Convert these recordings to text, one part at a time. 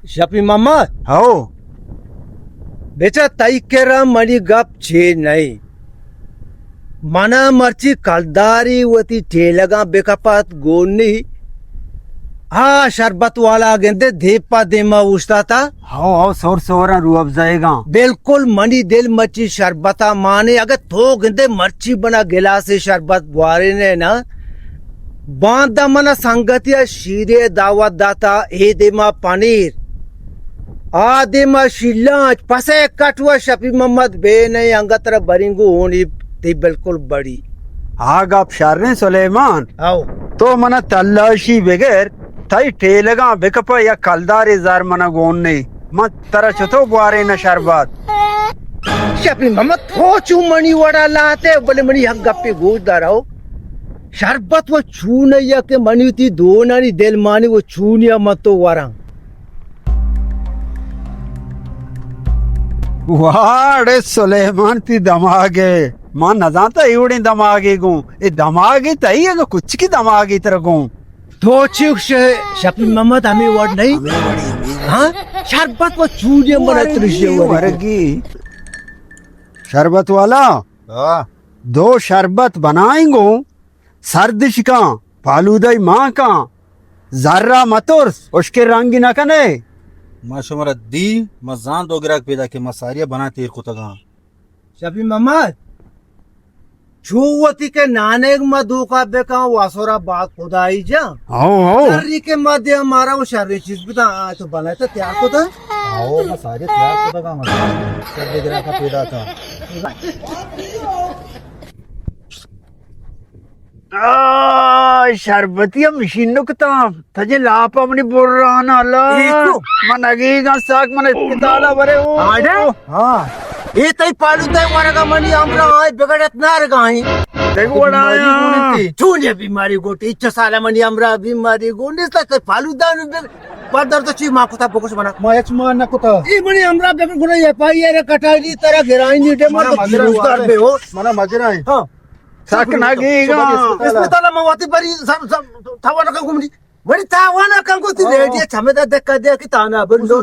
شپی محمد۔ ہو۔ بچا، تئی کرا منی گپ چے نئیں۔ منا مرچی کلداری وتی ٹیلگاں بکپت گون نی۔ آ شربت والا گندے دیما پہ دیما اوشتاتا۔ ہو، ہو، سور سوراں روح افزائیگاں۔ بالکل منی دل مرچی شربتا مانے، اگہ تو گندے مرچی منا گلاسے شربت بوارینے نا۔ باندا منا سنگتیا شیرے دعوت داتا، اے دیما پنیر، آ دیما شیلانچ، پسے کٹوا شپی محمد بے نئیں، انگت را برینگو ہونی تی بالکل بڑی۔ آ گپ شریں سلیمان۔ او۔ تو منا تلاشی بگر، تئی ٹیلگاں بکپا یا کلدارے زر منا گون نی۔ من ترا چتو بوارین شربت؟ شپی محمد، تو چو منی وڑا لاتے، بلے منی یک گپے گوش دارو۔ شربت و چون یا کہ منی تی دونانی دل مانی و چونیا من تو وراں۔ واڑے سلیمان، تی دماغے، ما نزانتا ایوڑیں دماغے گوں۔ اے دماغے تئی اگا کچکی دماغے تر گوں۔ تو چی گوشے شپی محمد، ہمے وڑ نئیں؟ ہاں؟ شربت و چونی من ترشی ورگی۔ شربت والا؟ ہاں۔ دو شربت بنائیں گوں، سرد شکاں، پالودہ مان کاں، زرا مترس، اشکے رنگی نہ کنے۔ ما شمارا دی، ما زان دو گراک پیدا کہ ما ساریا بنا تیر کتگاں۔ شپی محمد، چو وتی کہ نانیگ ما دوکا بکاں، واسورا بات خدائی جان۔ ہو، ہو۔ شری کہ ما دیا مارا وہ شری چیز بتا، آ تو بنا تو تیار کتا۔ ہو، ما سارے تیار کتا گا، ما سارے دے گرا کا پیدا کا۔ آ، شربتی ہم مشین نکتا۔ تجے لاپا منی بران اللہ۔ ایکو۔ من اگیگاں ساک من اسپتالا برے او۔ آڑے؟ ہاں۔ اے تئی پالو تئی ورگا منی امرا آئی بگڑت نارگا آئی۔ دیکھ وڑایا۔ چون یہ بیماری گوٹی، اچھا سالا منی امرا بیماری گوٹی، تئی پالو دان بے-، پر درد چی ما کتا بکش منا۔ ما اچ ما نہ کتا۔ اے منی امرا بگڑ گڑا ایف آئی آر کٹائی دی ترا گرائی دی دے منا مجرا روزگار بے ہو۔ منا مجرا ہے۔ ہاں۔ سک نہ گیگا۔ اسپتالا ما واتی بری سب، سب، تھا والا کم گمنی۔ منی تاوان ءَ کنگو تی ریڈی ءَ چمدا دکا دیا کہ تانا بندو۔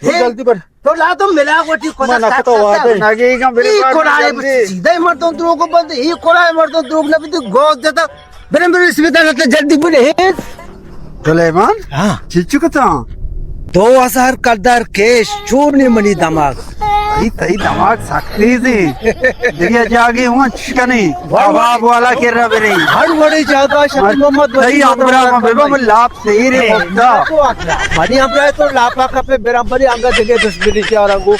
جلدی بر۔ تو لا تو ملا گوٹی کو من نہ کتا وعدہ۔ نگیگا بری ای کولائے جلدی۔ سیدھا مردم دروگ بند، ای کولائے مردم دروگ نہ بندی، گوز دیتا۔ برم برم اسپتال تے جلدی بنے۔ سلیمان؟ ہاں۔ چچو کتا؟ دو ہزار کلدار کیش، چور نے منی دماغ۔ تئی، تئی دماغ سک تیز ہے۔ دگہ جاگے ہوں چش کنی۔ کباب والا کرا برے۔ ہر وڑے جاگا شفیع محمد ولی تئی ہمراہ ما ببا من لاپ سیرے مدہ۔ منی ہمراہ تو لاپا کپے برم بری انگا دگہ دشمنی چارا گو۔